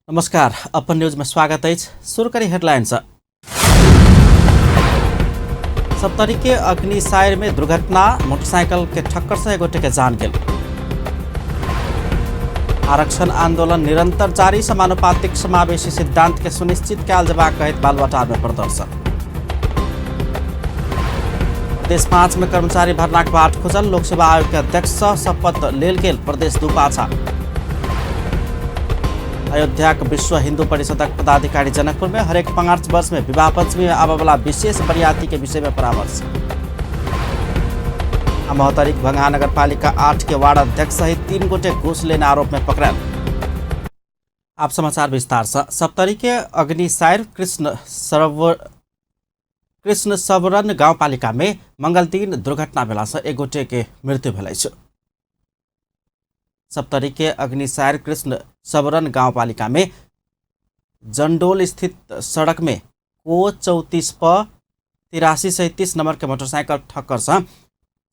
नमस्कार, अपन न्यूज में स्वागत अछि। शुरू करी हेडलाइन। सप्तरी के अग्निसायर में दुर्घटना, मोटरसाइकिल के ठक्कर से एक गोटे के जान गेल। आरक्षण आंदोलन निरंतर जारी, समानुपातिक समावेशी सिद्धांत के सुनिश्चित कयल जयबाक कहैत बालुवाटार में प्रदर्शन। प्रदेश 5 में कर्मचारी भर्नाक बाट खुजल, लोक सेवा आयोग के अध्यक्ष सँ शपथ लेल गेल प्रदेश 2 पाछा। अयोध्याक विश्व हिंदू परिषदक पदाधिकारी जनकपुर में हरेक 5 वर्ष में विवाह पंचमी में आबयवला विशेष बरियाती के विषय में परामर्श। महोत्तरीक भंगहा नगरपालिका 8 के वार्ड अध्यक्ष सहित 3 गोटे घूस लेने आरोप में पकड़ल। आप समाचार विस्तार से। सप्तरी के अग्निसायर कृष्ण सवरण गाउँपालिका में मंगलदिन दुर्घटना भेला से एक गोटे के मृत्यु भेल अछि। सप्तरी के अग्निसायर कृष्ण सवरण गाउँपालिका में जंडोल स्थित सड़क में को 34 प 8337 नंबर के मोटरसाइकिल ठक्कर से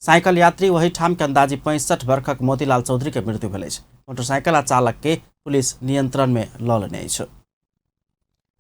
साइकिल यात्री वही ठाम के अंदाजी 65 वर्षक मोतीलाल चौधरी के मृत्यु भेल अछि। मोटरसाइकिल आ चालक के पुलिस नियंत्रण में ल लेने अछि।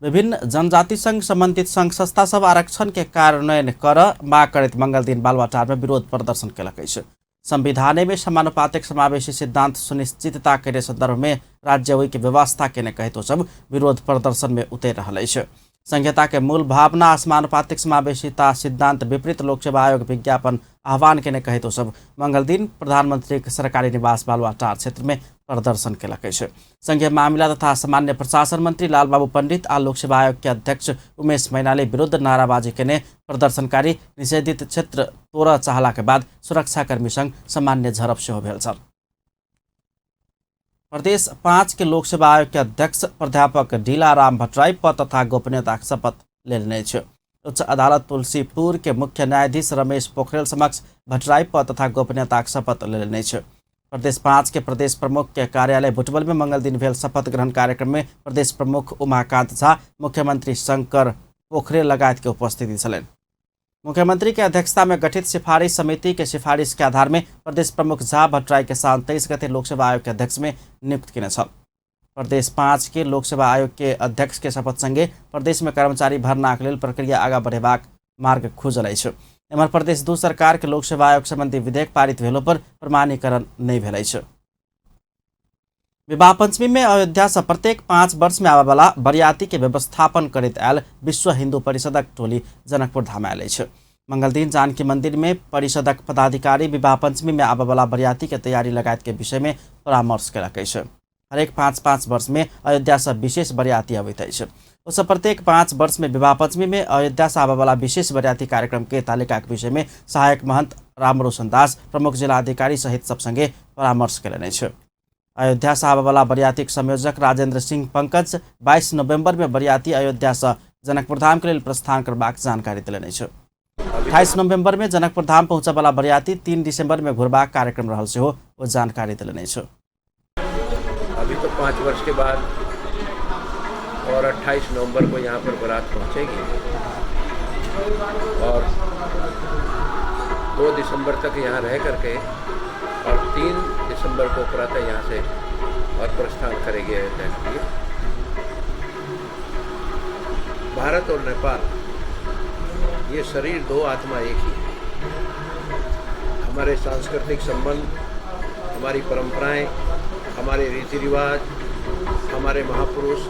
विभिन्न जनजाति संघ संबंधित संघ संस्था सब आरक्षण के कार्यान्वयन कर माग करैत मंगलदिन बालुवाटार में विरोध प्रदर्शन केलक अछि। संविधान में समानुपातिक समावेशी सिद्धांत सुनिश्चितता के संदर्भ में राज्य ओहि के व्यवस्था केने कहैत सब विरोध प्रदर्शन में उतरि रहल अछि। संहिता के मूल भावना समानुपातिक समावेशिता सिद्धांत विपरीत लोक सेवा आयोग विज्ञापन आह्वान केने कहैत सब मंगलदिन प्रधानमंत्री के सरकारी निवास बालुवाटार क्षेत्र में प्रदर्शन केलक अछि। संघीय मामिला तथा सामान्य प्रशासन मंत्री लालबाबू पंडित आ लोक सेवा आयोग के अध्यक्ष उमेश मैनाली विरुद्ध नाराबाजी केने प्रदर्शनकारी निषेधित क्षेत्र तोड़ऽ चाहला के बाद सुरक्षाकर्मी संग सामान्य झड़प सेहो भेल छल। प्रदेश 5 के लोक सेवा आयोग के अध्यक्ष प्राध्यापक ढीलाराम भट्टराई पद तथा गोपनीयताक शपथ लेने अछि। उच्च अदालत तुलसीपुर के मुख्य न्यायाधीश रमेश पोखरेल समक्ष भट्टराई पद तथा गोपनीयताक शपथ लेने अछि। प्रदेश 5 के प्रदेश प्रमुख के कार्यालय बुटवल में मंगलदिन भेल शपथ ग्रहण कार्यक्रम में प्रदेश प्रमुख उमाकांत झा, मुख्यमंत्री शंकर पोखरेल लगायत के उपस्थिति छलनि। मुख्यमंत्री के अध्यक्षता में गठित सिफारिश समिति के सिफारिश के आधार में प्रदेश प्रमुख झा भट्टराई के साल 23 गते लोक सेवा आयोग के अध्यक्ष में नियुक्त केने छल। प्रदेश 5 के लोक सेवा आयोग के अध्यक्ष के शपथ संगे प्रदेश में कर्मचारी भर्नाक लेल प्रक्रिया आगाँ बढ़ेबाक मार्ग खुजल अछि। एम्हर प्रदेश 2 सरकार के लोक सेवा आयोग संबंधी विधेयक पारित भेलो पर प्रमाणीकरण नहि भेल अछि। विवाह पंचमी में अयोध्या से प्रत्येक 5 वर्ष में आबयवला बरियाती के व्यवस्थापन करैत आयल विश्व हिंदू परिषदक टोली जनकपुर धाम आयल अछि। मंगलदिन जानकी मंदिर में परिषदक पदाधिकारी विवाह पंचमी में आबयवला बरियाती के तैयारी लगायत के विषय में परामर्श केलक अछि। हरेक 5-5 वर्ष में अयोध्या से विशेष बरियाती अबैत अछि। ओसब प्रत्येक 5 वर्ष में विवाह पंचमी में अयोध्या से आबयवला विशेष बरियाती कार्यक्रम के तालिका के विषय में सहायक महंत रामरोशन दास, प्रमुख जिलाधिकारी सहित सब संगे परामर्श केलनि अछि। अयोध्या से आबयवला बरियातीक संयोजक राजेंद्र सिंह पंकज 22 नवंबर में बरियाती अयोध्या से जनकपुर धाम के लेल प्रस्थान करबाक जानकारी देलनि अछि। 28 नवंबर में जनकपुर धाम पहुंचयवला बरियाती 3 दिसंबर में घुरबाक कार्यक्रम रहल सेहो ओ जानकारी देलनि अछि। अभी तो 5 वर्ष के बाद और 28 नवंबर को यहाँ पर बारात पहुँचेगी और 2 दिसंबर तक यहाँ रह करके और 3 दिसंबर को प्रातः यहाँ से और प्रस्थान करेगी अयोध्या के लिए। भारत और नेपाल ये शरीर 2 आत्मा एक ही है। हमारे सांस्कृतिक संबंध, हमारी परंपराएं, हमारे रीति रिवाज, हमारे महापुरुष,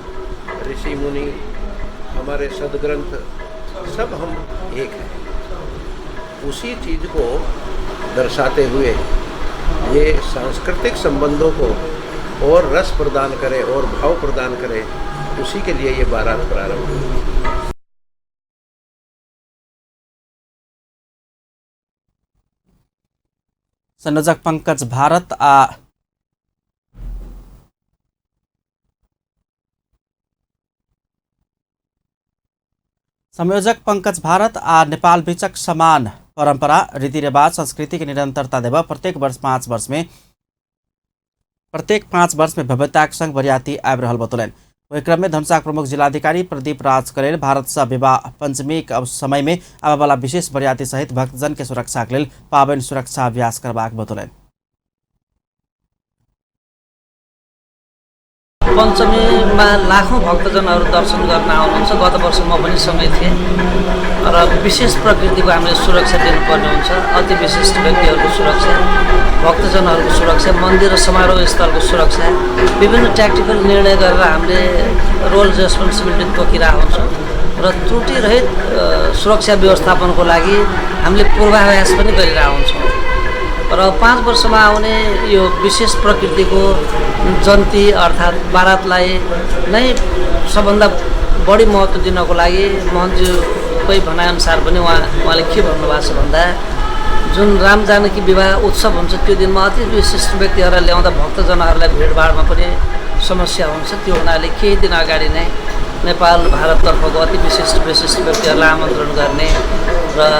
ऋषि मुनि, हमारे सदग्रंथ, सब हम एक हैं। उसी चीज़ को दर्शाते हुए ये सांस्कृतिक संबंधों को और रस प्रदान करे और भाव प्रदान करे, उसी के लिए ये बारात प्रारंभ हुई। संयोजक पंकज भारत आ संयोजक पंकज भारत आ नेपाल बीचक समान परंपरा, रीतिरिवाज, संस्कृति के निरंतरता देव प्रत्येक वर्ष 5 वर्ष में प्रत्येक 5 वर्ष में भव्यताक संग बरियाती आबि रहल बतौलनि। ओहि क्रम में धनुषाक प्रमुख जिलाधिकारी प्रदीप राज करेल भारत से विवाह पंचमी के समय में आबयवला विशेष बरियाती सहित भक्तजन के सुरक्षा के लेल पाबनि सुरक्षा अभ्यास करबाक बतौलनि। पंचमी दिनमा लाखौँ भक्तजनहरू दर्शन गर्न आउनुहुन्छ। गत वर्ष म पनि सँगै थिएँ र विशेष प्रकृतिको हामीले सुरक्षा दिनुपर्ने हुन्छ। अति विशिष्ट व्यक्तिहरूको सुरक्षा, भक्तजनहरूको सुरक्षा, मन्दिर र समारोह स्थलको सुरक्षा, विभिन्न ट्याक्टिकल निर्णय गरेर हामीले रोल रेस्पोन्सिबिलिटी तोकिरहेको हुन्छौँ र त्रुटिरहित सुरक्षा व्यवस्थापनको लागि हामीले पूर्वाभ्यास पनि गरिरहेको हुन्छौँ। र 5 वर्षमा आउने यो विशेष प्रकृतिको जन्ती अर्थात् बारातलाई नै सबभन्दा बढी महत्त्व दिनको लागि मोहनज्यूकै भनाइअनुसार पनि उहाँले के भन्नुभएको छ भन्दा जुन राम जानकी विवाह उत्सव हुन्छ त्यो दिनमा अति विशिष्ट व्यक्तिहरूलाई ल्याउँदा भक्तजनहरूलाई भिडभाडमा पनि समस्या हुन्छ। त्यो हुनाले केही दिन अगाडि नै नेपाल भारततर्फको अति विशिष्ट विशिष्ट व्यक्तिहरूलाई आमन्त्रण गर्ने र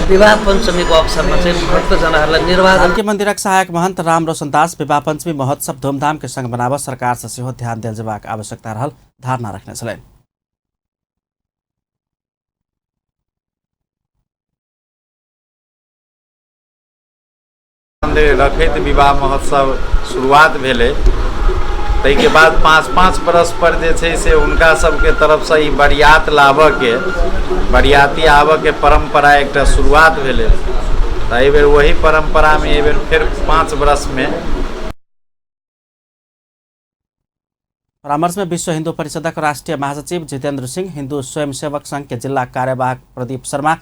विवाह पञ्चमीको अवसरमा चाहिँ भक्तजनहरूलाई निर्वाध। जानकी मंदिरक सहायक महंत राम रोशन दास विवाह पंचमी महोत्सव धूमधाम के संग मनाबऽ सरकार से सेहो ध्यान देल जेबाक आवश्यकता रहल धारणा रखने छलनि। मन्दिर रखैत विवाह महोत्सव शुरुआत भेलै, ताहिके बाद 5-5 बरस पर जे छै से हुनका सबके तरफसँ ई बरियात लाबऽके, बरियाती आबऽके परम्परा एकटा शुरुआत भेलै। तऽ एहिबेर वही परम्परामे एहिबेर फेर 5 बरसमे। परामर्श में विश्व हिंदू परिषदक राष्ट्रीय महासचिव जितेंद्र सिंह, हिंदू स्वयंसेवक संघ के जिला कार्यवाहक प्रदीप शर्मा,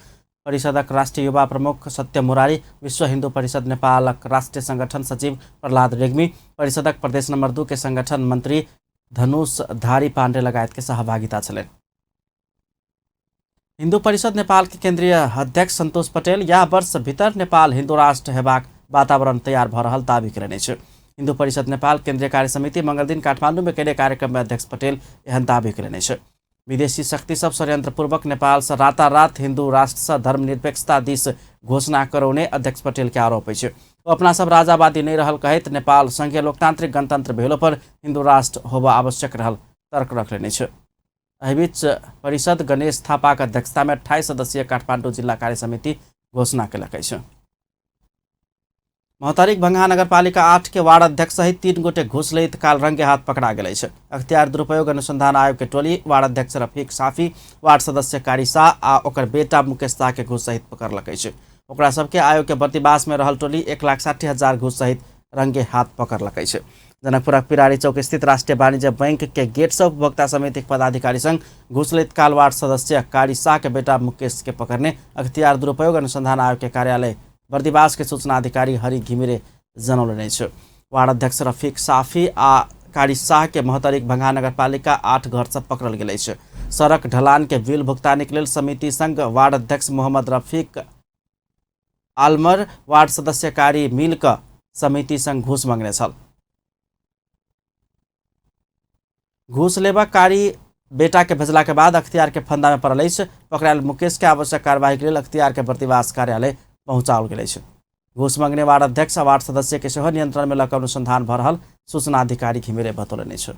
परिषदक राष्ट्रीय युवा प्रमुख सत्य मुरारी, विश्व हिंदू परिषद नेपालक राष्ट्रीय संगठन सचिव प्रहलाद रेग्मी, परिषदक प्रदेश नंबर 2 के संगठन मंत्री धनुष धारी पांडे लगायत के सहभागिता छलनि। हिंदू परिषद नेपाल के केंद्रीय अध्यक्ष संतोष पटेल यह वर्ष भीतर नेपाल हिंदू राष्ट्र हेबाक वातावरण तैयार भऽ रहल दावी कयने अछि। हिंदू परिषद नेपाल केंद्रीय कार्य समिति मंगलदिन काठमांडू में कयने कार्यक्रम में अध्यक्ष पटेल एहन दावी कयने अछि। विदेशी शक्ति सब षड्यंत्रपूर्वक नेपाल से रातारात हिंदू राष्ट्र से धर्मनिरपेक्षता दिस घोषणा करौने अध्यक्ष पटेल के आरोप अछि। ओ अपना सब राजावादी नहीं रहल कहैत नेपाल संघीय लोकतांत्रिक गणतंत्र भेलो पर हिंदू राष्ट्र होबऽ आवश्यक रहल तर्क रखलनि अछि। एहि बीच परिषद गणेश थापाक अध्यक्षता में 28 सदस्यीय काठमांडू जिला कार्य समिति घोषणा केलक अछि। महोत्तरीक भंगहा नगरपालिका 8 के वार्ड अध्यक्ष सहित 3 गोटे घूस लैत काल रंगे हाथ पकड़ा गेल अछि। अख्तियार दुरुपयोग अनुसंधान आयोग के टोली वार्ड अध्यक्ष रफीक साफी, वार्ड सदस्य कारी शाह आ ओकर बेटा मुकेश शाह के घूस सहित पकड़लक अछि। ओकरा सबके आयोग के बर्दिवास में रहल टोली 1,60,000 घूस सहित रंगे हाथ पकड़लक अछि। जनकपुरक पिरारी चौक स्थित राष्ट्रीय वाणिज्य बैंक के गेट से उपभोक्ता समिति के पदाधिकारी संग घूस लैत काल वार्ड सदस्य कारी शाह के बेटा मुकेश के पकड़ने अख्तियार दुरुपयोग अनुसंधान आयोग के कार्यालय बर्दिवास के सूचना अधिकारी हरि घिमिरे जनौलनि अछि। वार्ड अध्यक्ष रफीक साफी आ कारी शाह के महोत्तरीक भंगहा नगरपालिका 8 घर से पकड़ल गेल अछि। सड़क ढलान के बिल भुगतानी के लेल समिति संग वार्ड अध्यक्ष मोहम्मद रफीक आलमर वार्ड सदस्य कारी मिल कऽ समिति संग घूस मंगने छल। घूस लेबा कारी बेटा के भेजला के बाद अख्तियार के फंदा में पड़ल अछि। पकड़ायल मुकेश के आवश्यक कार्यवाही के लेल अख्तियार के बर्दिवास कार्यालय पहुंचाओल गेल अछि। घूस मंगने वार्ड अध्यक्ष आ वार्ड सदस्य के सेहो नियंत्रण में लऽ कऽ अनुसंधान भऽ रहल सूचना अधिकारी घिमिरे बतौलनि अछि।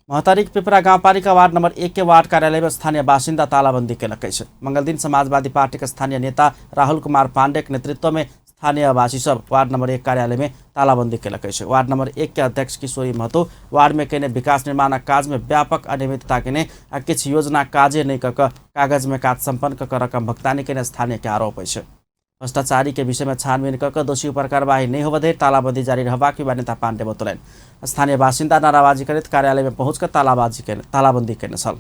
महोत्तरीक पिपरा गाउँपालिका वार्ड नंबर 1 के वार्ड कार्यालय में स्थानीय बासिन्दा तालाबंदी केलक अछि। मंगलदिन समाजवादी पार्टी के स्थानीय नेता राहुल कुमार पांडे के नेतृत्व में स्थानीय वासी सब वार्ड नंबर 1 कार्यालय में तालाबंदी केलक अछि। वार्ड नंबर 1 के अध्यक्ष किशोरी महतो वार्ड में कयने विकास निर्माणक काज में व्यापक अनियमितता केने आ किछु योजना काजे नहि कऽ कऽ कागज में काज सम्पन्न कऽ कऽ रकम भुगतानी केने स्थानीय के आरोप अछि। भ्रष्टाचारी के विषय में छानबीन कऽ कऽ दोषी ऊपर कार्रवाई नहीं होबऽ धरि तालाबंदी जारी रहबाक युवा नेता पांडे बतौलनि। स्थानीय बासिन्दा नाराबाजी करैत कार्यालय में पहुँच कऽ तालाबंदी केने छल।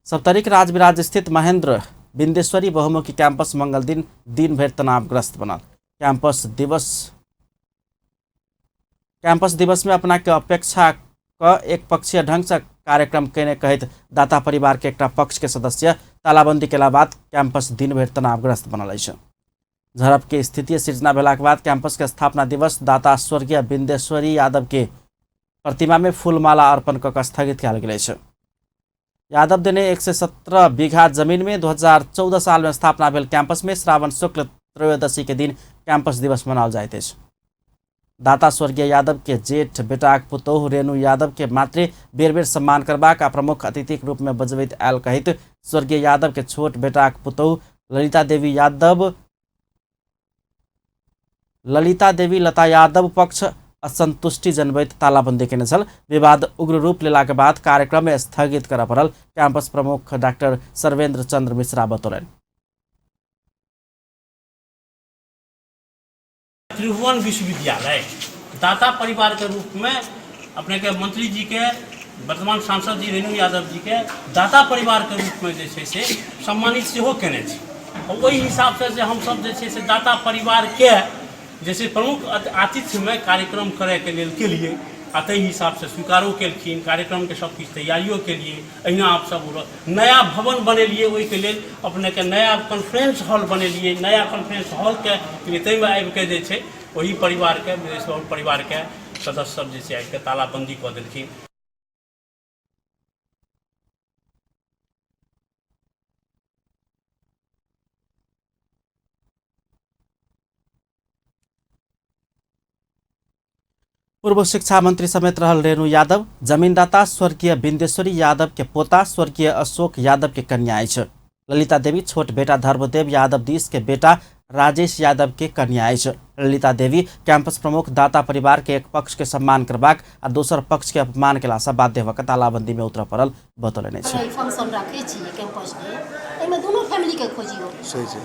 सप्तरीक राजविराज स्थित महेंद्र बिन्देश्वरी बहुमुखी कैंपस मंगल दिन दिन भरि तनावग्रस्त बनल। कैंपस दिवस में अपना के अपेक्षा क एक पक्षीय ढंग से कार्यक्रम केने कहैत दाता परिवार के एकटा पक्ष के सदस्य तालाबंदी केला बाद कैंपस दिन भरि तनावग्रस्त बनल अछि। झड़प के स्थिति सृजना भेलाक बाद कैंपस के स्थापना दिवस दाता स्वर्गीय बिन्देश्वरी यादव के प्रतिमा में फूलमाला अर्पण कऽ कऽ स्थगित कयल गेल अछि। यादव देने 117 बीघा जमीन में 2014 साल में स्थापना भेल कैंपस में श्रावण शुक्ल त्रयोदशी के दिन कैंपस दिवस मनाओल जाइत अछि। दाता स्वर्गीय यादव के जेठ बेटाक पुतोहु रेणु यादव के मातृ बेर बेर सम्मान करबाक आ प्रमुख अतिथिक रूप में बजबैत आयल कहैत स्वर्गीय यादव के छोट बेटाक पुतोहु ललिता देवी लता यादव पक्ष असन्तुष्टि जनबैत तालाबन्दी केने छल। विवाद उग्र रूप लेलाके बाद कार्यक्रम स्थगित करऽ पड़ल कैंपस प्रमुख डाक्टर सर्वेंद्र चंद्र मिश्रा बतौलनि। त्रिभुवन विश्वविद्यालय दाता परिवार के रूप में अपने के मंत्री जी के, वर्तमान सांसद जी रेणु यादव जी के दाता परिवार के रूप में जे छै से सम्मानित सेहो केने छी। ओहि हिसाब से जे हमसब जे छै से दाता परिवार के जे छै प्रमुख आतिथ्य में कार्यक्रम करे के लेल केलिए आ ताहि हिसाब से स्वीकारो केलखिन, कार्यक्रम के सब किछु तैयारियो केलिए। अहिना आप सब नया भवन बनेलिए, ओहिके लेल अपने के नया कॉन्फ्रेंस हॉल बनेलिए, नया कॉन्फ्रेंस हॉल के लिए ताहिमे आबिके जे छै ओहि परिवार के, परिवार के सदस्य सब जे छै आबिके तालाबंदी कऽ देलखिन। पूर्व शिक्षा मंत्री समेत रहल रेणु यादव जमीनदाता स्वर्गीय बिंदेश्वरी यादव के पोता स्वर्गीय अशोक यादव के कन्या अछि। ललिता देवी छोट बेटा धर्मदेव यादव दिस के बेटा राजेश यादव के कन्या अछि। ललिता देवी कैंपस प्रमुख दाता परिवार के एक पक्ष के सम्मान करबाक आ दोसर पक्ष के अपमान केला से बाध्य भऽ तालाबंदी में उतरऽ पड़ल बतौलनि अछि। फंक्शन राखै छियै कैंपस डे, एहिमे दुनू फैमिली के खोजियौ।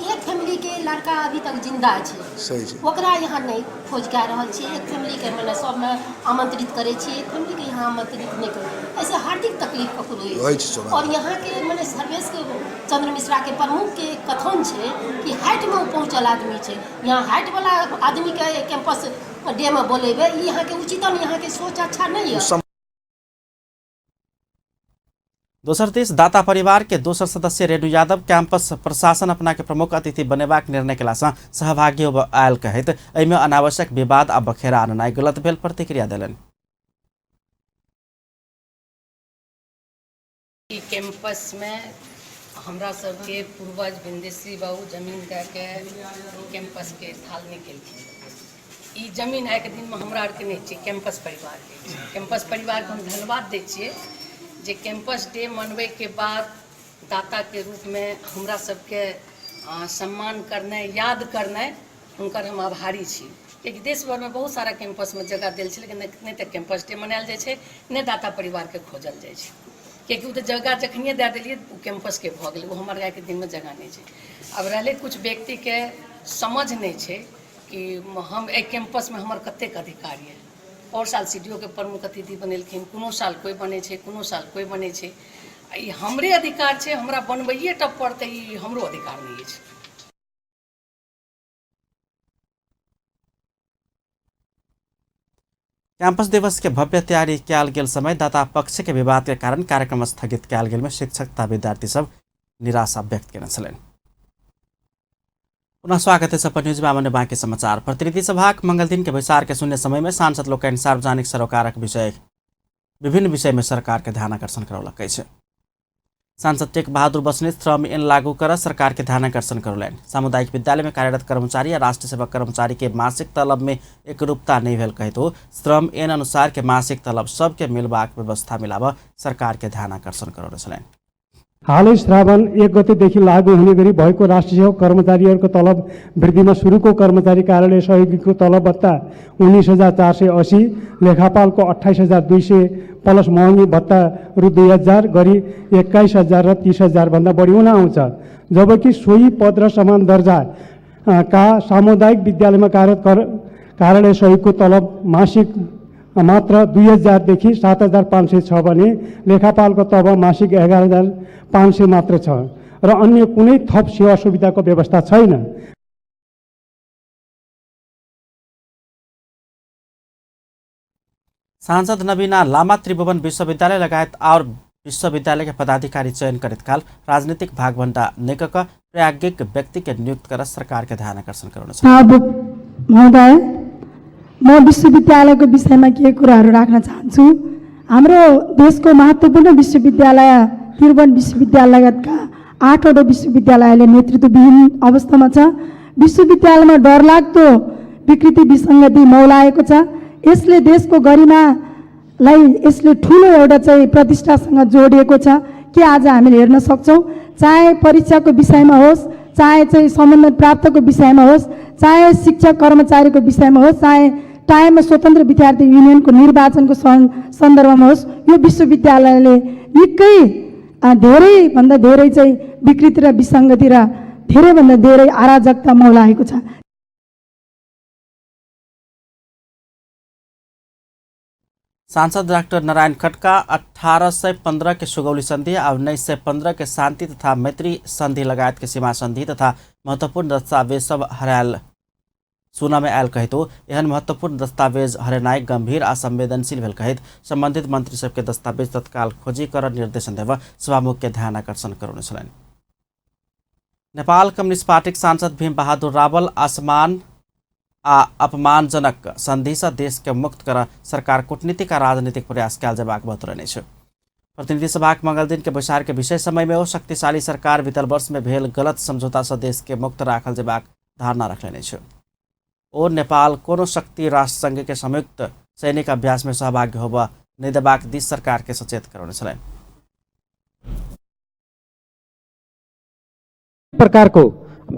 एक फैमिली के लड़का अभी तक जिंदा छै, सही छै, ओकरा यहाँ नहि खोज कए रहल छियै। एक फैमिली के मने सबमे आमंत्रित करै छियै, एक फैमिली के यहाँ आमंत्रित नहि करै। ऐसे हार्दिक तकलीफ ककरो होइ छै। और यहाँ के मने सर्वेश चंद्र मिश्रा के प्रमुख के कथन छै कि हाइट में ओ पहुँचल आदमी छै, यहाँ हाइट वाला आदमी के कैंपस डे में बोलेबै, ई यहाँ के उचितन, यहाँ के सोच अच्छा नहीं है। दोसर दिस दाता परिवार के दोसर सदस्य रेणु यादव कैंपस प्रशासन अपना के प्रमुख अतिथि बनेबाक निर्णय केला सँ सहभागी होबऽ आयल कहैत एहिमे अनावश्यक विवाद आ बखेरा आननाइ गलत भेल प्रतिक्रिया देलनि। ई कैंपस में हमरा सबके पूर्वज बिंदेश्वरी बाबू जमीन दए के कैंपस के थालनी केलखिन। ई जमीन आइके दिनमे हमरा आरके नहि छै, कैंपस परिवारके छै। कैंपस परिवारके हम धन्यवाद दै छियै जे कैंपस डे मनबैके बाद दाताके रूपमे हमरा सबके सम्मान करनाइ, याद करनाइ, हुनकर हम आभारी छी। कियाकि देश भरिमे बहुत सारा कैंपसमे जगह देल छै, लेकिन नहि तऽ कैंपस डे मनायल जाइ छै, नहि दाता परिवारके खोजल जाइ छै। कियाकि ओ तऽ जगह जखनिए दए देलियै ओ कैंपसके भऽ गेलै, ओ हमर आइके दिनमे जगह नहि छै। आब रहलै कुछ व्यक्तिके समझ नहि छै कि हम एहि कैंपसमे हमर कतेक अधिकार यऽ। और साल CDO के प्रमुख अतिथि बनेलखिन, कोनो साल कोइ बनै छै, कोनो साल कोइ बनै छै। ई हमरे अधिकार छै, हमरा बनबैए टा पड़तै, ई हमरो अधिकार नहि अछि। कैंपस दिवस के भव्य तैयारी कयल गेल समय दाता पक्ष के विवाद के कारण कार्यक्रम स्थगित कयल गेल में शिक्षक तथा विद्यार्थी सब निराशा व्यक्त केने छलनि। पुनः स्वागत है सपन न्यूज में आमने बाकी समाचार। प्रतिनिधि सभाक मंगल दिन के बैसार के शून्य समय में सांसद लोकनि सार्वजनिक सरोकारक विषय विभिन्न विषय में सरकार के ध्यान आकर्षण करौलक अछि। सांसद टेक बहादुर बस्नेत श्रम ऐन लागू कर सरकार के ध्यान आकर्षण करौलनि। सामुदायिक विद्यालय में कार्यरत कर्मचारी आ राष्ट्रीय सेवक कर्मचारी के मासिक तलब में एकरूपता नहीं भेल कहैत ओ श्रम ऐन अनुसार के मासिक तलब सबके मिलबाक व्यवस्था मिलाब सरकार के ध्यान आकर्षण करौने छलनि। हालै श्रावण 1 गतेदेखि लागू हुने गरी भएको राष्ट्रिय सेवक कर्मचारीहरूको तलब वृद्धिमा सुरुको कर्मचारी कार्यालय सहयोगीको तलब भत्ता 19,480, लेखापालको 28,200 प्लस महँगी भत्ता रु 2,000 गरी 21,000 र 30,000 भन्दा बढी हुन आउँछ। जबकि सोही पद र समान दर्जा का सामुदायिक विद्यालयमा कार्यरत कार्यालय सहयोगको तलब मासिक मात्र 2,000 देखि 7,500 छ भने लेखापालको तलब मासिक 11,500 मात्र छ र अन्य कुनै थप सेवा सुविधाको व्यवस्था छैन। सांसद नवीना लामा त्रिभुवन विश्वविद्यालय लगायत और विश्वविद्यालय के पदाधिकारी चयन करत काल राजनीतिक भागभण्डा नेकक प्राज्ञिक व्यक्ति के नियुक्त कर सरकार के ध्यान आकर्षण करने छ। महोदय, म विश्वविद्यालयको विषयमा केही कुराहरू राख्न चाहन्छु। हाम्रो देशको महत्त्वपूर्ण विश्वविद्यालय त्रिभुवन विश्वविद्यालय लगायतका 8वटा विश्वविद्यालयले नेतृत्वविहीन अवस्थामा छ। विश्वविद्यालयमा डरलाग्दो विकृति विसङ्गति मौलाएको छ। यसले देशको गरिमालाई यसले ठुलो एउटा चाहिँ प्रतिष्ठासँग जोडिएको छ कि आज हामीले हेर्न सक्छौँ। चाहे परीक्षाको विषयमा होस्, चाहे चाहिँ समन्वय प्राप्तको विषयमा होस्, चाहे शिक्षक कर्मचारीको विषयमा होस्, चाहे टाइममा स्वतन्त्र विद्यार्थी युनियनको निर्वाचनको सन्दर्भमा होस्, यो विश्वविद्यालयले निकै धेरैभन्दा धेरै चाहिँ विकृति र विसङ्गति र धेरैभन्दा धेरै अराजकता मौलाएको छ। सांसद डाक्टर नारायण खड्का 1815 के सुगौली संधि आ 1915 के शांति तथा मैत्री संधि लगायत के सीमा संधि तथा महत्वपूर्ण दस्तावेज सब हरायल सुना में आयल कहितो एहन महत्वपूर्ण दस्तावेज हरेनाइ गंभीर आ संवेदनशील भेल कहैत संबंधित मंत्री सबके दस्तावेज तत्काल खोजी कर निर्देशन देव सभामुख के ध्यान आकर्षण करौने छलनि। नेपाल कम्युनिस्ट पार्टीक सांसद भीम बहादुर रावल आसमान आ अपमानजनक संधि से देश के मुक्त कर सरकार कूटनीतिक आ राजनीतिक प्रयास कयल जेबाक बतौने अछि। प्रतिनिधि सभाक मंगल दिन के बैसार के विशेष समय में ओ शक्तिशाली सरकार बीतल वर्ष में भेल गलत समझौता से देश के मुक्त राखल जेबाक धारणा रखलनि अछि। ओ नेपाल कोनो शक्ति राष्ट्र संघ के संयुक्त सैनिक अभ्यास में सहभागी होबऽ नहि देबाक दिस सरकार के सचेत करौने छलनि। प्रकारको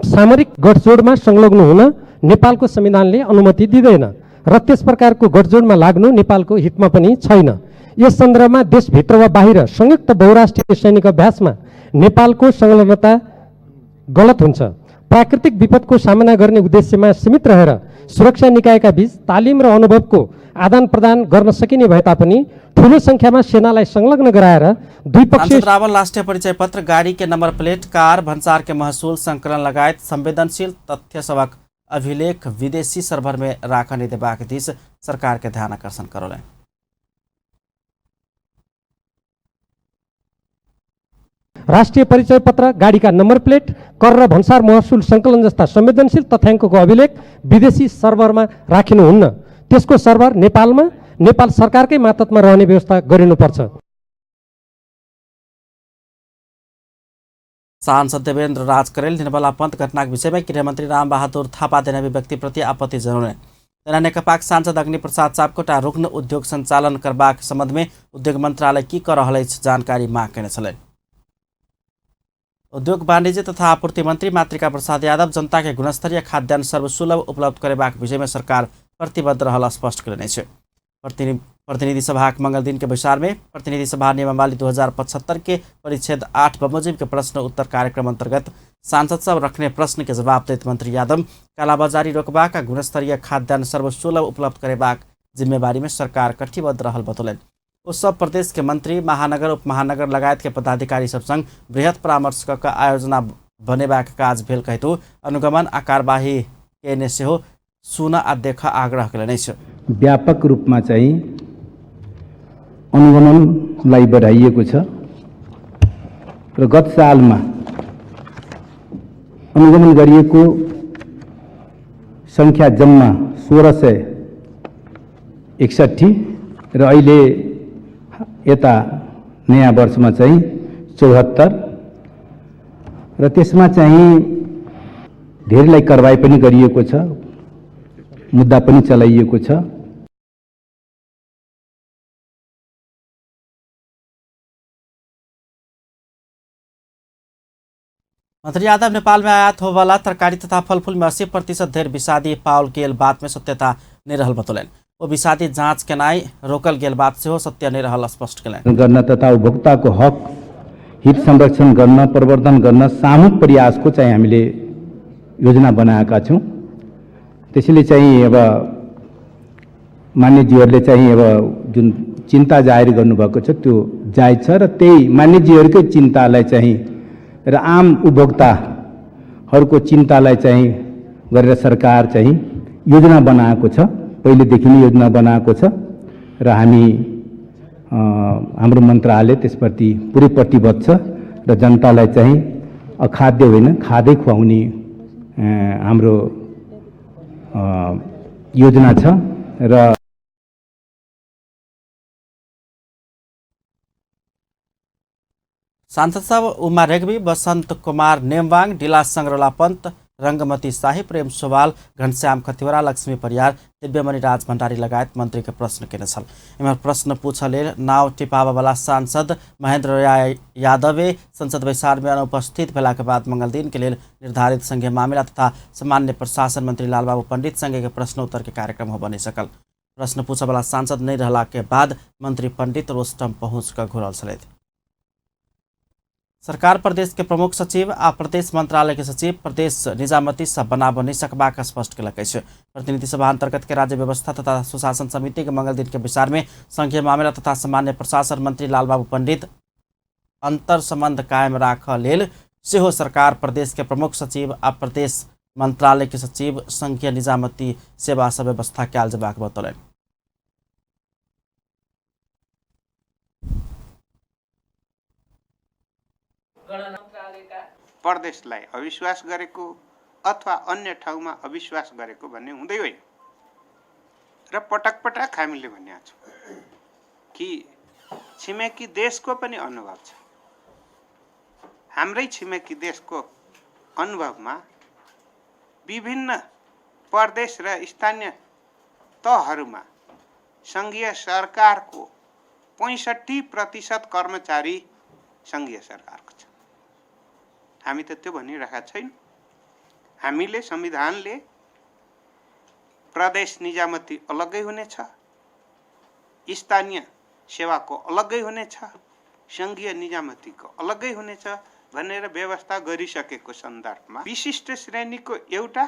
सामरिक गठजोडमा संलग्न हुन नेपालको संविधानले अनुमति दिँदैन र त्यस प्रकारको गठजोडमा लाग्नु नेपालको हितमा पनि छैन। यस सन्दर्भमा देशभित्र वा बाहिर संयुक्त बहुराष्ट्रिय सैनिक अभ्यासमा नेपालको संलग्नता गलत हुन्छ। प्राकृतिक विपदको सामना गर्ने उद्देश्यमा सीमित रहेर सुरक्षा निकायका बीच तालिम र अनुभवको आदान प्रदान गर्न सकिने भए तापनि ठूलो सङ्ख्यामा सेनालाई संलग्न गराएर द्विपक्षीय सांसद रावल राष्ट्रिय परिचय पत्र, गाड़ी के नंबर प्लेट, कार, भन्सार के महसूल संकलन लगायत संवेदनशील तथ्य सबक अभिलेख विदेशी सर्भर में राखऽ नहि देबाक दिस सरकार के ध्यान आकर्षण करौलनि। राष्ट्रिय परिचय पत्र, गाडीका नम्बर प्लेट, कर र भन्सार महसुल सङ्कलन जस्ता संवेदनशील तथ्याङ्कको अभिलेख विदेशी सर्भरमा राखिनुहुन्न। त्यसको सर्भर नेपालमा नेपाल सरकारकै मातहतमा रहने व्यवस्था गरिनुपर्छ। सांसद देवेन्द्र राज करेल निर्मला पंत घटनाक विषय में गृहमंत्री रामबहादुर थापा देने अभिव्यक्तिप्रति आपत्ति जनौलनि। तहिना नेकपाक सांसद अग्नि प्रसाद सापकोटा रुग्ण उद्योग संचालन करबाक संबंध में उद्योग मंत्रालय की कऽ रहल अछि जानकारी मांग कयने छलनि। उद्योग वाणिज्य तथा आपूर्ति मंत्री मातृका प्रसाद यादव जनता के गुणस्तरीय खाद्यान्न सर्वसुलभ उपलब्ध करेबाक विषय में सरकार प्रतिबद्ध रहल स्पष्ट कयने अछि। प्रतिनिधि सभाक मंगल दिन के बैसार में प्रतिनिधि सभा नियमावली 2075 के परिच्छेद 8 बमोजिम के प्रश्न उत्तर कार्यक्रम अंतर्गत सांसद सब रखने प्रश्न के जवाब दैत मंत्री यादव कालाबाजारी रोकबाक आ गुणस्तरीय खाद्यान्न सर्वसुलभ उपलब्ध करेबाक जिम्मेवारी में सरकार कटिबद्ध रहल बतौलनि। ओ सब प्रदेश के मंत्री, महानगर, उपमहानगर लगायत के पदाधिकारी सब संग बृहत परामर्श कऽ कऽ आयोजना बनेबाक काज भेल कहितो अनुगमन आ कार्यवाही केने सेहो सुन आ देख आग्रह कयलनि अछि। व्यापक रूपमा चाहिँ अनुगमनलाई बढाइएको छ र गत सालमा अनुगमन गरिएको सङ्ख्या जम्मा 1661 र अहिले यता नयाँ वर्षमा चाहिँ 74 र त्यसमा चाहिँ धेरैलाई कारवाही पनि गरिएको छ, मुद्दा पनि चलाइएको छ। मंत्री यादव नेपाल में आयात होवाला तरकारी तथा फलफूल में 80% धेर विषादी पाओल गेल बात में सत्यता नहि रहल बतौलनि। ओ विषादी जाँच केनाइ रोकल गेल बात सेहो सत्य नहि रहल स्पष्ट कयलनि। गर्न तथा उपभोक्ताको हक हित संरक्षण गर्न, प्रवर्धन गर्न सामूहिक प्रयासको चाहिँ हामीले योजना बनाएका छौँ। त्यसैले चाहिँ अब मान्यजीहरूले चाहिँ अब जुन चिन्ता जाहेर गर्नुभएको छ त्यो जायज छ र त्यही मान्यजीहरूकै चिन्तालाई चाहिँ र आम उपभोक्ताहरूको चिन्तालाई चाहिँ गरेर सरकार चाहिँ योजना बनाएको छ, पहिलेदेखि नै योजना बनाएको छ र हामी हाम्रो मन्त्रालय त्यसप्रति पुरै प्रतिबद्ध छ र जनतालाई चाहिँ अखाद्य होइन खाँदै खुवाउने हाम्रो योजना छ। र सांसद सब उमा रेग्मी, बसंत कुमार नेमवाङ, डिला संग्रला पंत, रंगमती शाही, प्रेम सोवाल, घनश्याम खतिवड़ा, लक्ष्मी परियार, दिव्यमणि राज भण्डारी लगायत मंत्री के प्रश्न केने छल। एम्हर प्रश्न पूछऽ लेल नाव टिपाबऽ सांसद महेंद्र यादवे संसद बैसार में अनुपस्थित भेला के बाद मंगल दिन के लेल निर्धारित संघीय मामिला तथा सामान्य प्रशासन मंत्री लालबाबू पंडित संगे के प्रश्नोत्तर के कार्यक्रम हो बनि सकल। प्रश्न पूछऽ वाला सांसद नहीं रहला के बाद मंत्री पंडित रोस्टम पहुँच कर घुरल छलथि। सरकार प्रदेश के प्रमुख सचिव आ प्रदेश मंत्रालय के सचिव प्रदेश निजामती सब बनाबऽ नहि सकबाक स्पष्ट केलक अछि। प्रतिनिधि सभा अंतर्गत के राज्य व्यवस्था तथा सुशासन समिति के मंगल दिन के बैसार में संघीय मामिला तथा सामान्य प्रशासन मंत्री लालबाबू पंडित अंतर संबंध कायम राखऽ लेल सेहो सरकार प्रदेश के प्रमुख सचिव आ प्रदेश मंत्रालय के सचिव संघीय निजामती सेवा सब व्यवस्था कयल जेबाक बतौलनि। प्रदेशलाई अविश्वास गरेको अथवा अन्य ठाउँमा अविश्वास गरेको भन्ने हुँदै होइन र पटक पटक हामीले भनेका छौँ कि छिमेकी देशको पनि अनुभव छ। हाम्रै छिमेकी देशको अनुभवमा विभिन्न प्रदेश र स्थानीय तहहरूमा सङ्घीय सरकारको 65% कर्मचारी सङ्घीय सरकारको छ। हामी त त्यो भनिरहेका छैनौँ। हामीले संविधानले प्रदेश निजामती अलग्गै हुनेछ, स्थानीय सेवाको अलग्गै हुनेछ, सङ्घीय निजामतीको अलग्गै हुनेछ भनेर व्यवस्था गरिसकेको सन्दर्भमा विशिष्ट श्रेणीको एउटा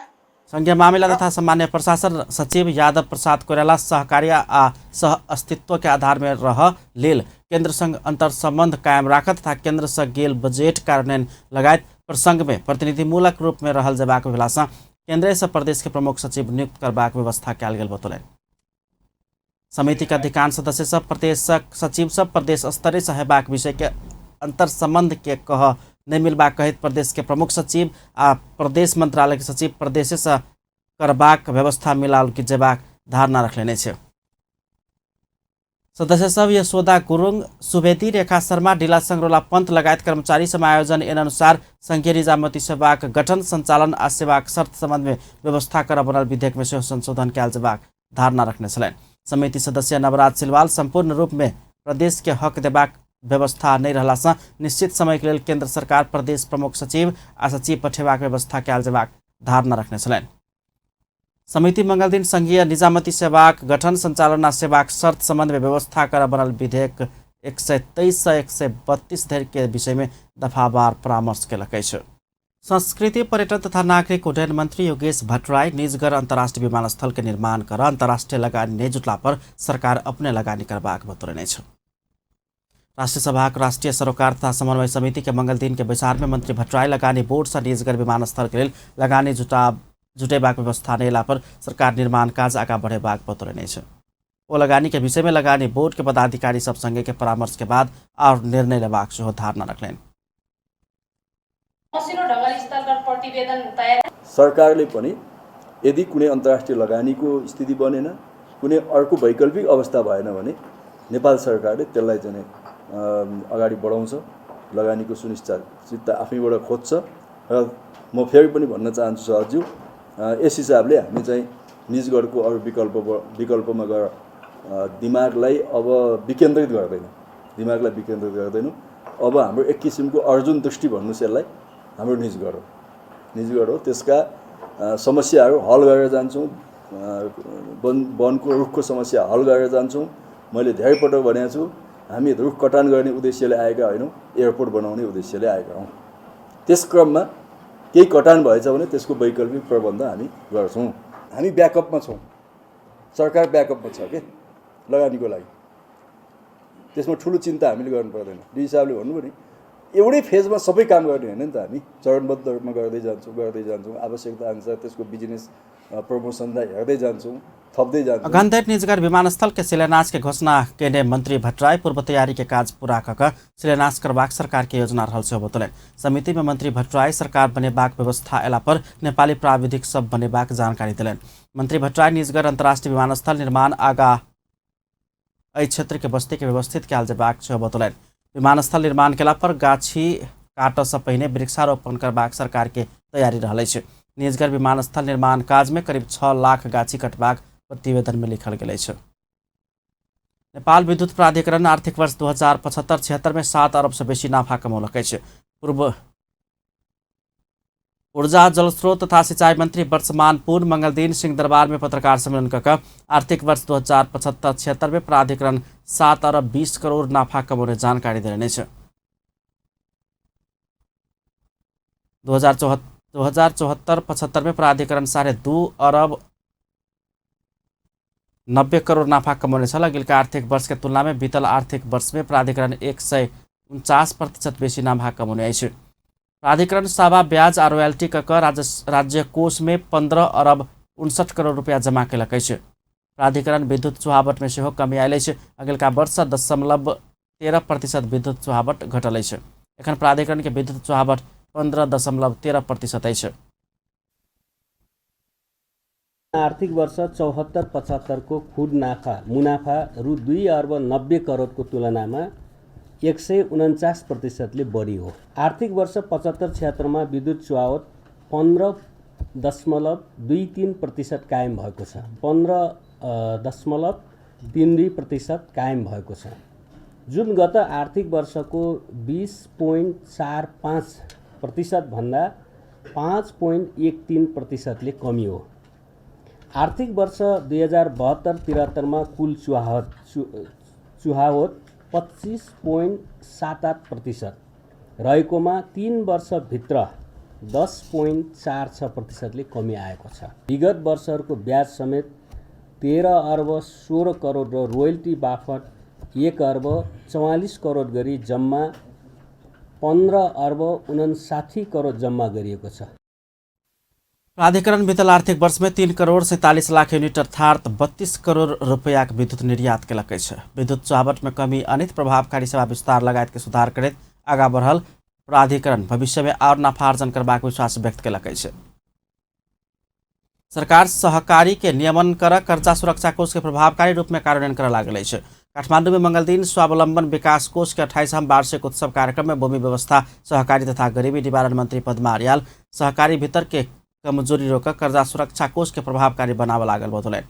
संघीय मामिला तथा सामान्य प्रशासन सचिव यादव प्रसाद कोइराला सहकार्य आ सह अस्तित्व के आधार में रह लेल केंद्र संग अंतर संबंध कायम राख तथा केंद्र से गेल बजट कार्यान्वयन लगायत प्रसंग में प्रतिनिधिमूलक रूप में रहल जेबाक भेला सँ केंद्र से प्रदेश के प्रमुख सचिव नियुक्त करबाक व्यवस्था कयल गेल बतौलनि। समिति के अधिकांश सदस्य सब प्रदेश सचिव सब प्रदेश स्तरीय से हेबाक विषय के अंतर संबंध के कह नहीं मिलबाक कहैत प्रदेश के प्रमुख सचिव आ प्रदेश मंत्रालय के सचिव प्रदेश से करबाक व्यवस्था मिलाओल के जेबाक धारणा रखलेने छै। सदस्य सब यशोदा गुरुङ, सुवेदी, रेखा शर्मा, ढिला संग्रोला पंत लगायत कर्मचारी समायोजन ऐन अनुसार संघीय निजामती सेवाक गठन, संचालन आ सेवाक शर्त संबंध में व्यवस्था कर बनल विधेयक में सेहो संशोधन कयल जेबाक धारणा रखने छलनि। समिति सदस्य नवराज सिलवाल संपूर्ण रूप में प्रदेश के हक देबाक व्यवस्था नहीं रहला सँ निश्चित समय के लेल केंद्र सरकार प्रदेश प्रमुख सचिव आ सचिव पठेबाक व्यवस्था कयल जेबाक धारणा रखने छलनि। समिति मंगल दिन संघीय निजामती सेवाक गठन, संचालन आ सेवाक शर्त संबंध में व्यवस्था कर बनल विधेयक 123 से 132 धरि के विषय में दफावार परामर्श केलक अछि। संस्कृति, पर्यटन तथा नागरिक उड्डयन मंत्री योगेश भट्टराई निजगढ़ अंतर्राष्ट्रीय विमानस्थल के निर्माण कर अंतर्राष्ट्रीय लगानी नहि जुटला पर सरकार अपने लगानी करबाक बतौलनि अछि। राष्ट्रीय सभाक राष्ट्रीय सरोकार तथा समन्वय समिति के मंगल दिन के बैसार में मंत्री भट्टराई लगानी बोर्ड से निजगढ़ विमानस्थल के लेल लगानी जुटेबाक व्यवस्था नहि एला पर सरकार निर्माण काज आगाँ बढ़ेबाक बतौलनि अछि। ओ लगानी के विषय में लगानी बोर्ड के पदाधिकारी सब संगे के परामर्श के बाद और निर्णय लेबाक सेहो धारणा रखलनि। सरकारले पनि यदि कुनै अन्तर्राष्ट्रिय लगानीको स्थिति बनेन, कुनै अर्को वैकल्पिक अवस्था भएन भने नेपाल सरकारले त्यसलाई चाहिँ अगाडि बढाउँछ, लगानीको सुनिश्चितता आफैबाट खोज्छ। र म फेरि पनि भन्न चाहन्छु सरज्यू, यस हिसाबले हामी चाहिँ निजगढको अरू विकल्पमा गएर दिमागलाई अब विकेन्द्रित गर्दैनौँ, अब हाम्रो एक किसिमको अर्जुन दृष्टि भन्नुहोस् यसलाई, हाम्रो निजगढ हो, निजगढ हो। त्यसका समस्याहरू हल गरेर जान्छौँ, वनको रुखको समस्या हल गरेर जान्छौँ। मैले धेरै पटक भनेको छु, हामी रुख कटान गर्ने उद्देश्यले आएका होइनौँ, एयरपोर्ट बनाउने उद्देश्यले आएका हौँ। त्यस क्रममा केही कटान भएछ भने त्यसको वैकल्पिक प्रबन्ध हामी गर्छौँ। हामी ब्याकअपमा छौँ, सरकार ब्याकअपमा छ के लगानीको लागि, त्यसमा ठुलो चिन्ता हामीले गर्नु पर्दैन। दुई हिसाबले भन्नु भने एउटै फेजमा सबै काम गर्ने होइन नि त, हामी चरणबद्ध रूपमा गर्दै जान्छौँ, आवश्यकता अनुसार त्यसको बिजनेस प्रमोसनलाई हेर्दै जान्छौँ, थप्दै जान्छौँ। अघनधरि निजगढ़ विमानस्थल के शिलान्यास के घोषणा केने मंत्री भट्टराई पूर्व तैयारी के काज पूरा कऽ शिलान्यास करबाक सरकार के योजना रहल सेहो बतौलनि। समिति में मंत्री भट्टराई सरकार बनेबाक व्यवस्था अयला पर नेपाली प्राविधिक सब बनेबाक जानकारी देलनि। मंत्री भट्टराई निजगढ़ अंतर्राष्ट्रीय विमानस्थल निर्माण आगा एहि क्षेत्र के बस्ती के व्यवस्थित कयल जेबाक सेहो बतौलनि। विमानस्थल निर्माण केला पर गाछी काटऽ सँ पहिने वृक्षारोपण करबाक सरकार के तैयारी रहल अछि। निजगढ़ विमानस्थल निर्माण काज में करीब 6 लाख गाछी कटबाक प्रतिवेदन में लिखल गेल अछि। नेपाल विद्युत प्राधिकरण आर्थिक वर्ष 2075-76 में 7 अरब से बेसी नाफा कमौलक अछि। पूर्व ऊर्जा जलस्रोत तथा सिंचाई मंत्री वर्षमान पुन मंगलदिन सिंहदरबार में पत्रकार सम्मेलन क आर्थिक वर्ष 2075-76 में प्राधिकरण 7 अरब 20 करोड़ नाफा कमौने जानकारी देने अछि। 2074-75 में प्राधिकरण 2.5 अरब 90 करोड़ नाफा कमौने छल। अगिलका आर्थिक वर्ष के तुलना में बीतल आर्थिक वर्ष में प्राधिकरण 149% बेसी नाफा कमौने अछि। प्राधिकरण सावा ब्याज आ रॉयल्टी क राज्य कोष में 15 अरब 59 करोड़ रुपया जमा केलक अछि। प्राधिकरण विद्युत चुहावट में सेहो कमी आयल अछि। अगिलका वर्ष 0.13% विद्युत चुहावट घटल अछि। एखन प्राधिकरण के विद्युत चुहावट 15.13% अछि। आर्थिक वर्ष 74-75 को खुद नाफा मुनाफा रु 2 अर्ब 90 करोडको तुलनामा 149% ले बढी हो। आर्थिक वर्ष 75-76 मा विद्युत चुहावट 15.23% कायम भएको छ। 15.32% कायम भएको छ, जुन गत आर्थिक वर्षको 20.45% भन्दा 5.13% ले कमी हो। आर्थिक वर्ष 2072-73 मा कुल चुहावट 25.78% रहेकोमा 3 वर्षभित्र 10.46% ले कमी आएको छ। विगत वर्षहरूको ब्याज समेत 13 अर्ब 16 करोड र रोयल्टी बाफत 1 अर्ब 44 करोड गरी जम्मा 15 अर्ब 59 करोड जम्मा गरिएको छ। प्राधिकरण बीतल आर्थिक वर्ष में 3 करोड़ 47 लाख यूनिट अर्थात 32 करोड़ रुपया के विद्युत निर्यात केलक अछि। विद्युत चुहावट में कमी अनित प्रभावकारी सेवा विस्तार लगायत के सुधार करैत आगा बढ़ल प्राधिकरण भविष्य में और नाफा अर्जन करबाक विश्वास व्यक्त केलक अछि। सरकार सहकारी के नियमन कर कर्जा सुरक्षा कोष के प्रभावकारी रूप में कार्यान्वयन कर लागल अछि। काठमांडू में मंगलदिन स्वावलंबन विकास कोष के 28वां वार्षिक उत्सव कार्यक्रम में भूमि व्यवस्था सहकारी तथा गरीबी निवारण मंत्री पद्मा अर्याल सहकारी भीतर के कमजोरी रोक कर्जा सुरक्षा कोष के प्रभावकारी बनाव लागल बतौलनि।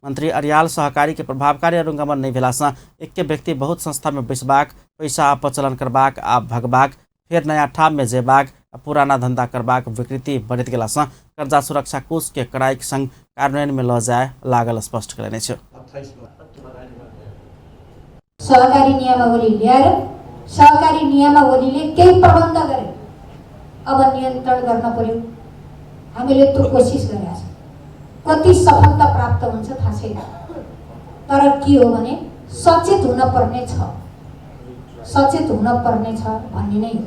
मंत्री अर्याल सहकारी के प्रभावकारी अनुगमन नहि भेला सँ एके व्यक्ति बहुत संस्था में बैसबाक, पैसा अपचलन करबाक आ भगबाक, फेर नया ठाम में जेबाक आ पुराना धंधा करबाक विकृति बढ़ैत गेला सँ कर्जा सुरक्षा कोष के कड़ाई के संग कार्यान्वयन में ल जाय लागल स्पष्ट कयलनि अछि। सहकारी नियमावली ल्याएर सहकारी नियमावलीले केही प्रबन्ध गरे अब नियन्त्रण गर्न पर्यो। हामीले त्यो कोसिस गरेका छौँ, कति सफलता प्राप्त हुन्छ थाहा छैन, तर के हो भने सचेत हुन पर्ने छ, सचेत हुन पर्ने छ भन्ने नै हो।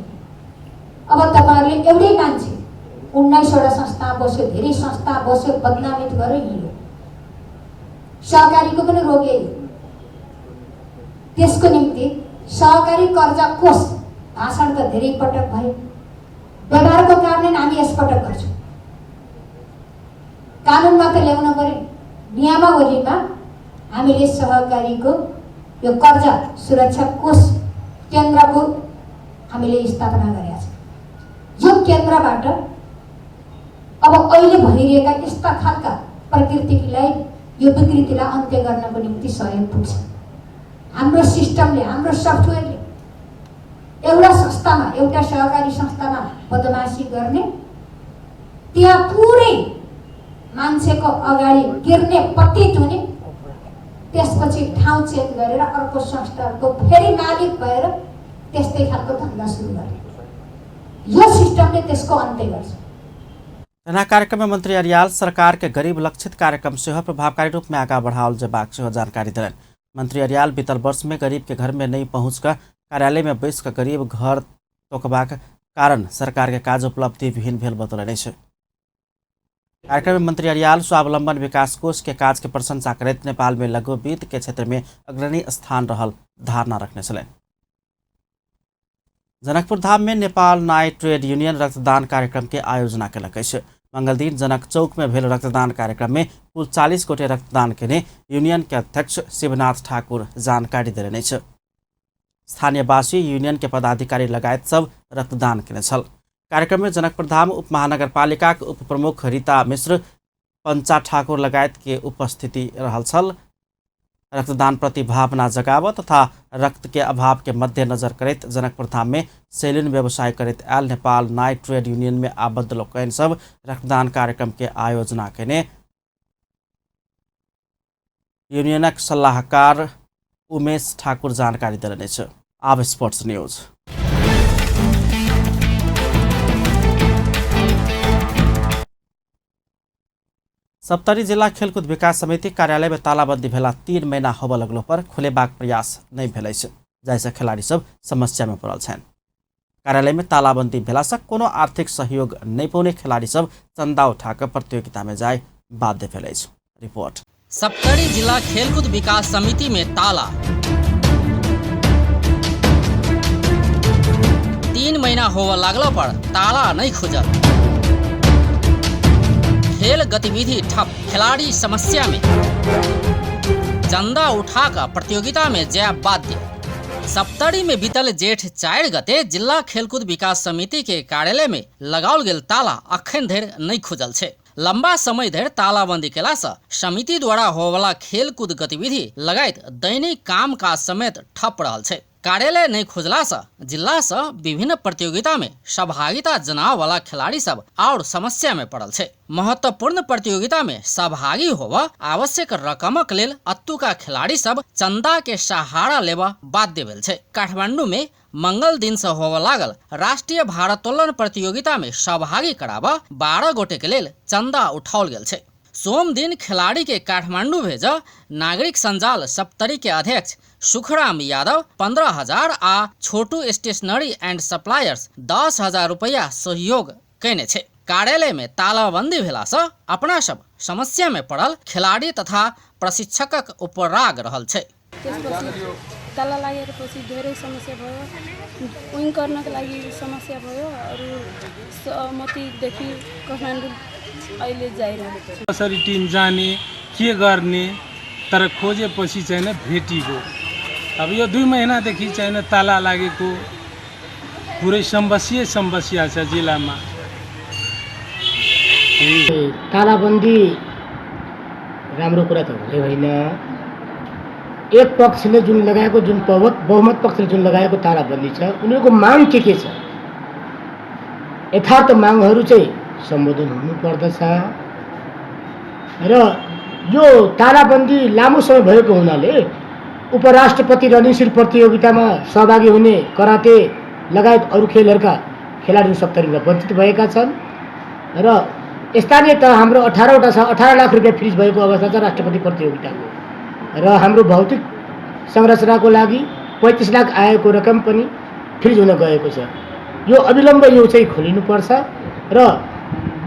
अब तपाईहरुले एउटै मान्छे 19वटा संस्था बस्यो, धेरै संस्था बस्यो, बदनामित गर्यो, हिँड्यो। सहकारीको पनि रोग यही हो। त्यसको निम्ति सहकारी कर्जा कोष भाषण त धेरै पटक भयो, व्यवहारको कारण हामी यसपटक गर्छौँ। कानुनमा त ल्याउन पर्यो, नियमावलीमा हामीले सहकारीको यो कर्जा सुरक्षा कोष केन्द्रको हामीले स्थापना गरेका छौँ। यो केन्द्रबाट अब अहिले भइरहेका यस्ता खालका प्रकृतिलाई, यो विकृतिलाई अन्त्य गर्नको निम्ति सहयोग पुग्छ। हाम्रो सिस्टमले, हाम्रो सफ्टवेयरले एउटा संस्थामा, एउटा सहकारी संस्थामा बदमासी गर्ने, त्यहाँ पुरै मान्छेको अगाडि गिर्ने, पतित हुने, त्यसपछि ठाउँ चेन्ज गरेर अर्को संस्थाको फेरि मालिक भएर त्यस्तै खालको धन्दा सुरु गर्ने, यो सिस्टमले त्यसको अन्त्य गर्छ। तहिना कार्यक्रम में मंत्री अर्याल सरकार के गरीब लक्षित कार्यक्रम सेहो प्रभावकारी रूप में आगा बढ़ाओल जेबाक सेहो जानकारी देलनि। मंत्री अर्याल बीतल वर्ष में गरीब के घर में नहीं पहुँच कर कार्यालय में बैस कर गरीब घर तोकबाक कारण सरकार के काज उपलब्धि विहीन भेल बतौलनि अछि। कार्यक्रम में मंत्री अर्याल स्वावलंबन विकास कोष के काज के प्रशंसा करैत नेपाल में लघु वित्त के क्षेत्र में अग्रणी स्थान रहल धारणा रखने छलनि। जनकपुर धाम में नेपाल नाई ट्रेड यूनियन रक्तदान कार्यक्रम के आयोजना केलक अछि। मंगलदिन जनक चौक में भेल रक्तदान कार्यक्रम में कुल 40 गोटे रक्तदान केने यूनियन के अध्यक्ष शिवनाथ ठाकुर जानकारी देलनि अछि। स्थानीयवासी, यूनियन के पदाधिकारी लगायत सब रक्तदान केने छल। कार्यक्रम में जनकपुरधाम उप महानगरपालिकाक उप प्रमुख रीता मिश्र, पंचा ठाकुर लगायत के उपस्थिति रहल छल। रक्तदान प्रति भावना जगाव तथा रक्त के अभाव के मद्देनजर करैत जनकपुरधाम में सैलून व्यवसाय करैत आयल नेपाल नाइट ट्रेड यूनियन में आबद्ध लोकनि सब रक्तदान कार्यक्रम के आयोजना केने यूनियनक सलाहकार उमेश ठाकुर जानकारी देलनि अछि। आब स्पोर्ट्स न्यूज। सप्तरी जिला खेलकुद विकास समिति कार्यालय में तालाबंदी भेला 3 महीना होबय लगलो पर खुलेबाक प्रयास नहि भेल अछि, जाहिसँ खिलाड़ी सब समस्या में पड़ल छनि। कार्यालय में तालाबंदी भेला से कोनो आर्थिक सहयोग नहि पौने खिलाड़ी सब चंदा उठा कऽ प्रतियोगिता में जाय बाध्य भेल अछि। रिपोर्ट। सप्तरी जिला खेलकूद विकास समिति में ताला, 3 महीना होबय लागलो पर ताला नहीं खुजल, खेल गतिविधि ठप, खिलाड़ी समस्या में, चंदा उठाकर प्रतियोगिता में जाय बाध्य। सप्तरी में बीतल जेठ 4 गते जिला खेलकूद विकास समिति के कार्यालय में लगाओल गेल ताला अखन धरि नहीं खुजल छै। लंबा समय धरि तालाबंदी केला से समिति द्वारा होवला खेलकूद गतिविधि लगायत दैनिक काम काज समेत ठप रहल छै। कार्यालय नहीं खुजला से जिला से विभिन्न प्रतियोगिता में सहभागिता जनाव वाला खिलाड़ी सब और समस्या में पड़ल छै। महत्वपूर्ण प्रतियोगिता में सहभागी होवा आवश्यक रकमक लेल अतुका खिलाड़ी सब चंदा के सहारा लेवा बाध्य भेल छै। काठमांडू में मंगल दिन से होवा लागल राष्ट्रीय भारोत्तोलन प्रतियोगिता में सहभागी कराबा 12 गोटे के लेल चंदा उठाओल गेल छै। सोम दिन खिलाड़ी के काठमांडू भेज नागरिक संजाल सप्तरी के अध्यक्ष सुखराम यादव 15,000 आ छोटू स्टेशनरी एंड सप्लायर्स 10,000 रुपया सहयोग केने छै। कार्यालय में तालाबंदी भेला से अपना सब समस्या में पड़ल खिलाड़ी तथा प्रशिक्षकक उपराग रहल छै। ताला लागेपछि धेरै समस्या भयो, विङ गर्नको लागि समस्या भयो, अरू सहमतिदेखि काठमाडौँ अहिले जाइरहेको छ। कसरी टिम जाने के गर्ने तर खोजेपछि चाहिँ भेटिगयो। अब यो 2 महिनादेखि चाहिँ ताला लागेको पुरै समस्या समस्या छ जिल्लामा। तालाबन्दी राम्रो कुरा त हुँदै होइन। एक पक्षले जुन लगाएको जुन बहुमत पक्षले जुन लगाएको तालाबन्दी छ, उनीहरूको माग के छ, यथार्थ मागहरू चाहिँ सम्बोधन हुनुपर्दछ। र यो तालाबन्दी लामो समय भएको हुनाले उपराष्ट्रपति रणशील प्रतियोगितामा सहभागी हुने कराते लगायत अरू खेलहरूका खेलाडीहरू सप्तरीमा वञ्चित भएका छन्। र स्थानीय तह हाम्रो 18वटा छ, 18 लाख रुपियाँ फ्रिज भएको अवस्था छ राष्ट्रपति प्रतियोगिताको। र हाम्रो भौतिक संरचनाको लागि 35 लाख आएको रकम पनि फ्रिज हुन गएको छ। यो अविलम्ब यो चाहिँ खोलिनुपर्छ। र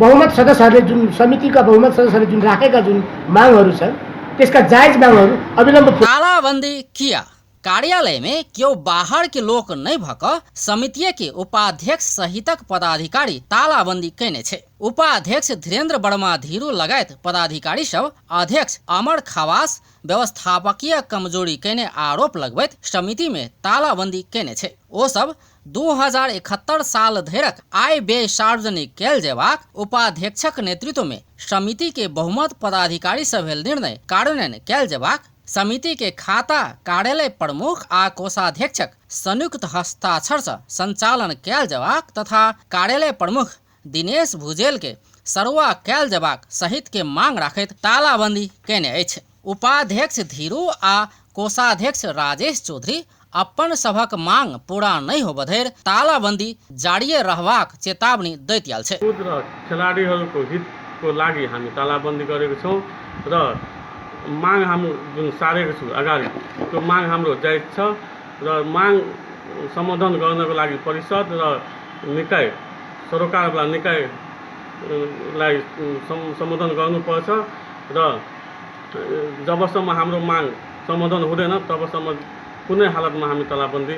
बहुमत सदस्यहरूले जुन समितिका बहुमत सदस्यहरूले जुन राखेका जुन मागहरू छन् त्यसका जायज मागहरू अविलम्ब। तालाबंदी किया? कार्यालय में क्यों बाहर के लोग नहीं भक समिति के उपाध्यक्ष सहितक पदाधिकारी तालाबंदी केने छे। उपाध्यक्ष धीरेन्द्र वर्मा धीरू लगायत पदाधिकारी सब अध्यक्ष अमर खवास व्यवस्थापकीय कमजोरी केने आरोप लगबैत समिति में तालाबंदी केने छे। ओ सब 2071 साल धरक आय व्यय सार्वजनिक कैल जेबाक उपाध्यक्षक नेतृत्व में समिति के बहुमत पदाधिकारी सब निर्णय कार्यान्वयन कैल जेबाक, समिति के खाता कार्यालय प्रमुख आ कोषाध्यक्षक संयुक्त हस्ताक्षर से संचालन कैल जेबाक तथा कार्यालय प्रमुख दिनेश भुजेल के सरुआ कैल जेबाक सहित के मांग राखैत तालाबंदी केने अछि। उपाध्यक्ष धीरू आ कोषाध्यक्ष राजेश चौधरी अपन सभक मांग पूरा नहीं होब धरि तालाबंदी जारी रहबाक चेतावनी दैत आयल छै। खेलाडीहरूको हितको लागि हामी तालाबन्दी गरेको छौँ र माग हाम्रो जुन सारेको छु अगाडि त्यो माग हाम्रो जायज छ र माग समाधान गर्नको लागि परिषद र निकाय सरोकारवाला निकायलाई समाधान गर्नुपर्छ र जबसम्म हाम्रो माग समाधान हुँदैन तबसम्म कुनै हालतमा हामी तालाबन्दी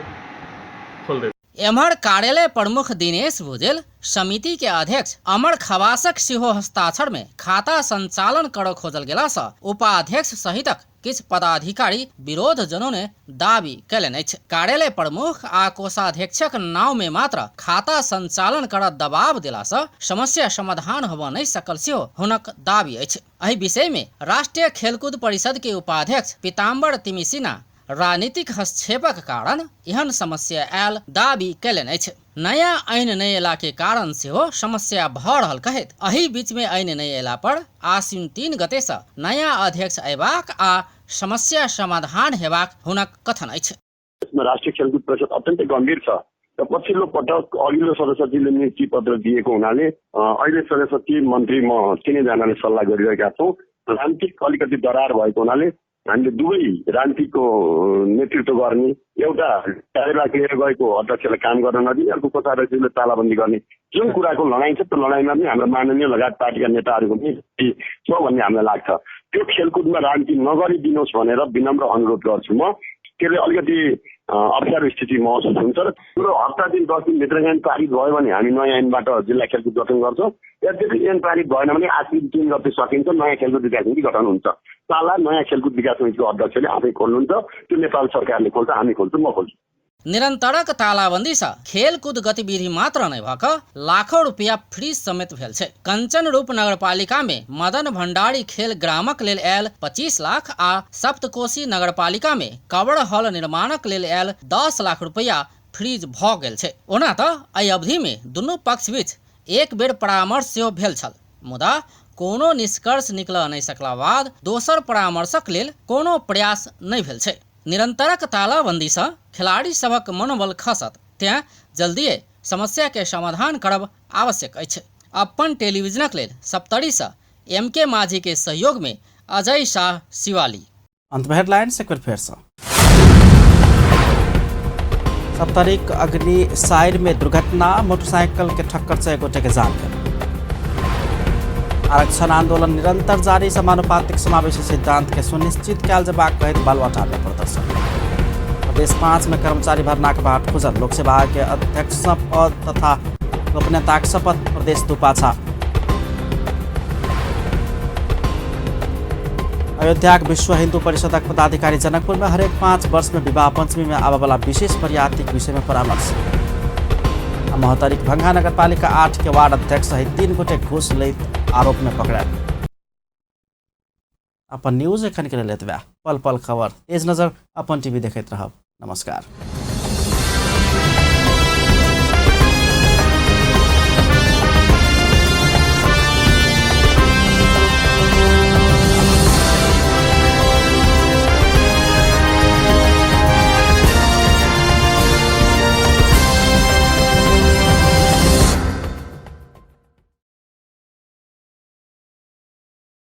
खोल्दैन। एम्हर कार्यालय प्रमुख दिनेश भुजेल समिति के अध्यक्ष अमर खवासक सेहो हस्ताक्षर में खाता संचालन कर खोजल गेला से उपाध्यक्ष सहितक किछु पदाधिकारी विरोध जनौने दावी कयलनि अछि। कार्यालय प्रमुख आ कोषाध्यक्षक नाव में मात्र खाता संचालन कर दबाव देलासँ समस्या समाधान होबऽ नहि सकल सेहो हुनक दावी अछि। एहि विषय में राष्ट्रीय खेलकूद परिषद के उपाध्यक्ष पीताम्बर तिमिसिना राजनीतिक हस्तक्षेपक कारण एहन समस्या आयल दावी कयलनि अछि। नया ऐन नहि अयला के कारण सेहो समस्या भऽ रहल कहैत एहि बीच में ऐन नहि अयला पर आश्विन 3 गते से नया अध्यक्ष अयबाक आ समस्या समाधान हेबाक हुनक कथन अछि। यसमा राष्ट्रिय खेलकुद परिषद अत्यन्तै गम्भीर छ र पछिल्लो पटक अघिल्लो सदस्य सचिवले नियुक्ति पत्र दिएको हुनाले अहिले सदस्य सचिव मन्त्री म तिनैजनाले सल्लाह गरिरहेका छौँ। राजनीतिक अलिकति दरार भएको हुनाले हामीले दुवै राजनीतिको नेतृत्व गर्ने, एउटा कार्यवाहक लिएर गएको अध्यक्षलाई काम गर्न नदिने, अर्को कोषाध्यक्षले तालाबन्दी गर्ने जुन कुराको लडाइँ छ त्यो लडाइँमा पनि हाम्रो माननीय लगायत पार्टीका नेताहरूको पनि छ भन्ने हामीलाई लाग्छ। त्यो खेलकुदमा राजनीति नगरिदिनुहोस् भनेर विनम्र अनुरोध गर्छु म। त्यसले अलिकति अप्ठ्यारो स्थिति महसुस हुन्छ र यो हप्ता दिन 10 दिनभित्र ऐन पारित भयो भने हामी नयाँ ऐनबाट जिल्ला खेलकुद गठन गर्छौँ। यद्यपि ऐन पारित भएन भने आश्विन 3 गते सकिन्छ, नयाँ खेलकुद विकास समिति गठन हुन्छ। ताला नयाँ खेलकुद विकास समितिको अध्यक्षले आफै खोल्नुहुन्छ, त्यो नेपाल सरकारले खोल्छ, हामी खोल्छौँ, म खोल्छु। निरन्तरक तालाबन्दी सँ खेलकुद गतिविधि मात्र नै भक लाखौं रुपया फ्रीज समेत भेल छै। कंचन रूप नगरपालिका में मदन भंडारी खेल ग्रामक लेल आयल 25 लाख आ सप्तकोशी नगरपालिका में कवर हॉल निर्माणक लेल आयल 10 लाख रुपया फ्रीज भ गेल छै। ओना त एहि अवधि में दुनू पक्ष बीच एक बेर परामर्श सेहो भेल छल, मुदा कोनो निष्कर्ष निकल नहि सकला बाद दोसर परामर्शक लेल कोनो प्रयास नहि भेल छै। निरंतरक तालाबंदी सँ खिलाड़ी सभक मनोबल खसत, तें जल्दिए समस्या के समाधान करब आवश्यक अछि। अपन टेलीविजनक लेल सप्तरी सँ एम के माझी के सहयोग में अजय शाह शिवाली। अंत में हेडलाइंस एक बेर फेर सँ। सप्तरीक अग्नि साइड में दुर्घटना, मोटरसाइकिल के ठक्कर से एक गोटे के जान गेल। आरक्षण आंदोलन निरंतर जारी, समानुपातिक समावेशी सिद्धांत के सुनिश्चित कयल जेबाक कहैत बालुवाटार में प्रदर्शन। प्रदेश 5 में कर्मचारी भर्नाक बाट खुजल, लोक सेवा के अध्यक्ष पद तथा गोपनीयताक शपथ प्रदेश 2 पाछा। अयोध्याक विश्व हिंदू परिषदक पदाधिकारी जनकपुर में हरेक 5 वर्ष में विवाह पंचमी में आबयवला विशेष बरियातीक विषय में परामर्श। महोत्तरीक भंगा नगरपालिका 8 के वार्ड अध्यक्ष सहित 3 गोटे घूस लैत आरोप में पकड़ायल। अपन न्यूज एखन के लेल एतबे। पल पल खबर तेज नजर अपन टीवी देखैत रहब। नमस्कार।